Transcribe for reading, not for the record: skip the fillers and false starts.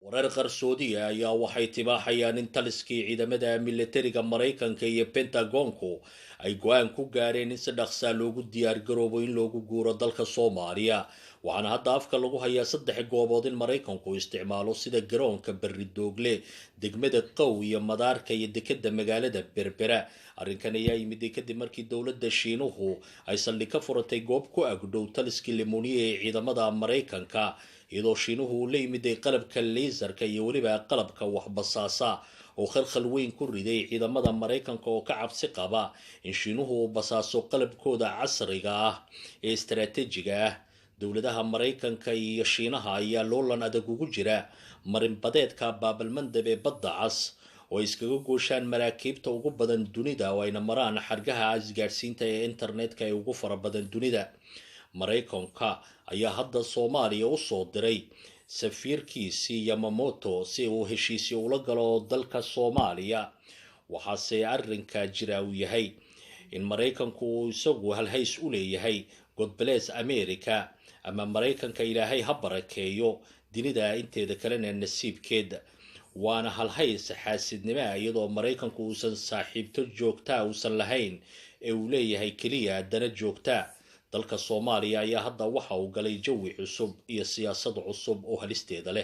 Warar qarsoodiya ayaa waxay tibaaxayaan in taliskii ciidamada militariga Maraykanka iyo Pentagonku ay go-aan ku gaareen in si dhaqsaa loogu diyaargaroobo in loogu guuro dalka Soomaaliya. Waxaana hadda afka lagu hayaa 3 goobood in Maraykanku isticmaalo, sida garoonka Berridoogle, degmada Qow iyo madaarka iyo dekeda magaalada Berbera. Arrinkan ayaa yimid kadib markii dowladda Shiinuhu ay saldhig ka furatay goob ku agdhow taliskii Limoniye ee ciidamada Maraykanka, iyadoo Shiinuhu uu la yimiday qalabka leysarka iyo weliba qalabka waxbasaasa oo khalkhal weyn ku riday ciidamada Maraykanka oo ka cabsi qaba in Shiinuhu uu basaaso qalabkooda casriga ah ee istaraatiijiga ah. Dowladaha Maraykanka iyo Shiinaha ayaa loolan adag ugu jira marinbadeedka Baabalmandab ee Badda Cas oo ay iskaga gooshaan maraakiibta ugu badan dunida, oo ayna maraan xargaha isgaadhsiinta ee internetka ee ugu fara badan dunida. Maraykanka ayaa hadda Soomaaliya u soo diray safiirkiisii Yamamoto si uu heshiisyo ula galo dalka Soomaaliya. Waxaase arrinka jira uu yahay in Maraykanku uu isagu halhays u leeyahay "God bless America" ama "Maraykanka Ilaahay ha barakeeyo", dunida inteeda kalena nasiibkeed. Waana halhays xaasidnimoa, iyadoo Maraykanku uusan saaxiibto joogtaa uusan lahayn ee uu leeyahay keliya dana joogta. Dalka Soomaaliya ayaa hadda waxa uu galay jawi cusub iyo siyaasad cusub oo halisteeda leh.